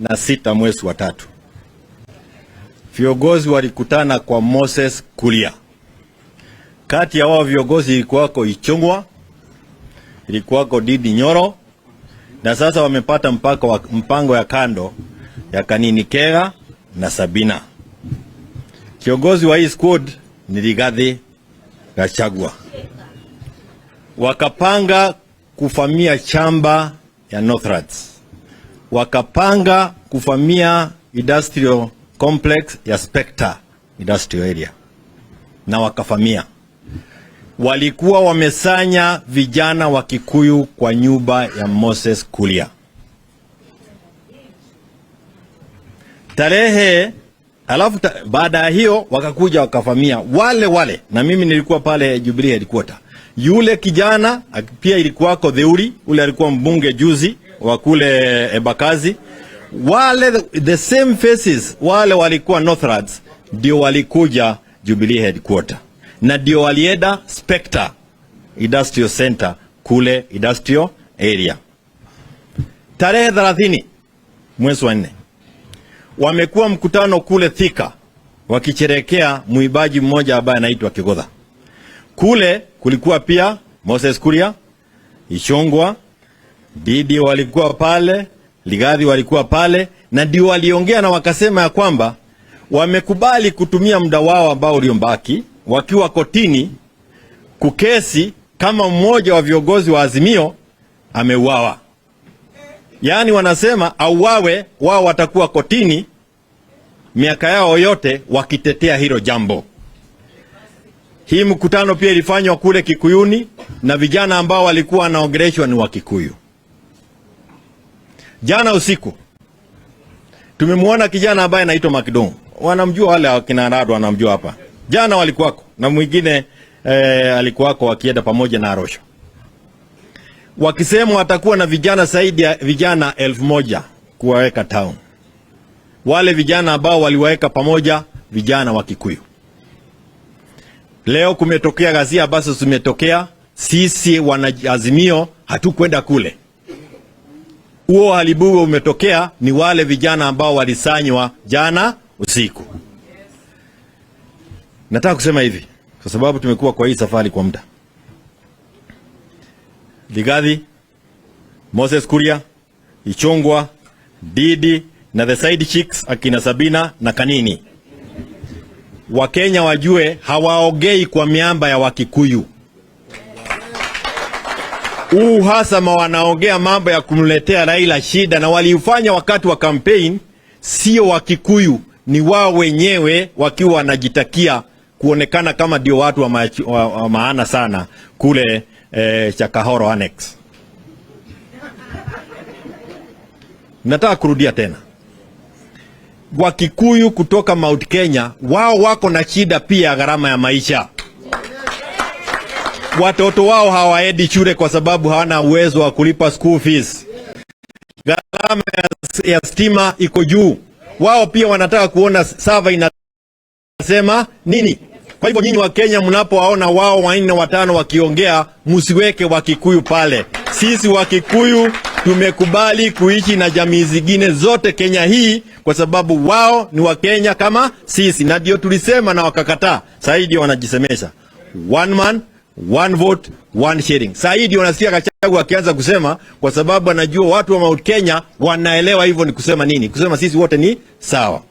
26 mwezi wa tatu, viongozi walikutana kwa Moses Kuria. Kati ya wao viongozi ilikuwako Ichung'wa, ilikuwako Ndindi Nyoro, na sasa wamepata mpango ya kando ya Kanini Kega na Sabina. Kiongozi wa hii squad ni Rigathi Gachagua. Wakapanga kuvamia shamba ya Northlands, wakapanga kuvamia industrial complex ya Spectre industrial area, na wakavamia. Walikuwa wamesanya vijana wa Kikuyu kwa nyumba ya Moses Kuria. Tarehe alafu baada ya hiyo wakakuja wakavamia wale wale, na mimi nilikuwa pale Jubilee headquarter. Yule kijana pia ilikuwako Theuri, ule alikuwa mbunge juzi wa kule Embakasi. Wale the same faces wale walikuwa Northlands ndio walikuja Jubilee headquarter na ndio walienda Spectre Industrial Center kule industrial area. Tarehe 30 mwezi wa 4 wamekuwa mkutano kule Thika wakisherehekea muibaji mmoja ambaye anaitwa Kigodha. Kule kulikuwa pia Moses Kuria, Ichung'wa, Ndindi walikuwa pale, Rigathi walikuwa pale, na ndio waliongea na wakasema ya kwamba wamekubali kutumia muda wao ambao uliobaki wakiwa kotini kukesi kama mmoja wa viongozi wa Azimio ameuawa. Yaani wanasema auawe, wao watakuwa kotini miaka yao yote wakitetea hilo jambo. Hii mkutano pia ilifanywa kule Kikuyuni na vijana ambao walikuwa wanaongeleshwa ni wa Kikuyu. Jana usiku tumemwona kijana ambaye anaitwa Makidong. Wanamjua wale wakina Rado wanamjua hapa. Jana walikuwako na mwingine alikuwako wakienda pamoja na Arosho. Wakisema watakuwa na vijana zaidi ya vijana 1000 kuwaweka town. Wale vijana ambao waliwaweka pamoja vijana wa Kikuyu. Leo kumetokea ghasia ambazo zimetokea. Sisi wanaazimio hatukwenda kule. Huo uharibifu umetokea ni wale vijana ambao walisanywa jana usiku. Nataka kusema hivi kwa sababu tumekuwa kwa hii safari kwa muda. Rigathi, Moses Kuria, Ichung'wa, Ndindi na the side chicks akina Sabina na Kanini. Wakenya wajue hawaongei kwa miamba ya Wakikuyu. Huu uhasama wanaongea mambo ya kumletea Raila shida, na waliufanya wakati wa campaign, sio Wakikuyu, ni wao wenyewe wakiwa wanajitakia kuonekana kama ndio watu wa maana sana kule Chakahoro Annex. Nataka kurudia tena, Wakikuyu kutoka Mount Kenya wao wako na shida pia ya gharama ya maisha. Watoto wao hawaendi shule kwa sababu hawana uwezo wa kulipa school fees. Gharama ya stima iko juu. Wao pia wanataka kuona sava inasema nini. Kwa hivyo nyinyi wa Kenya mnapowaona wao wanne watano wakiongea, msiweke Wakikuyu pale. Sisi Wakikuyu tumekubali kuishi na jamii zingine zote Kenya hii kwa sababu wao ni Wakenya kama sisi, na ndio tulisema na wakakataa. Sasa ndio wanajisemesha one man one vote one sharing. Sasa ndio wanasikia Gachagua akianza kusema, kwa sababu anajua watu wa Mount Kenya wanaelewa hivyo ni kusema nini, kusema sisi wote ni sawa.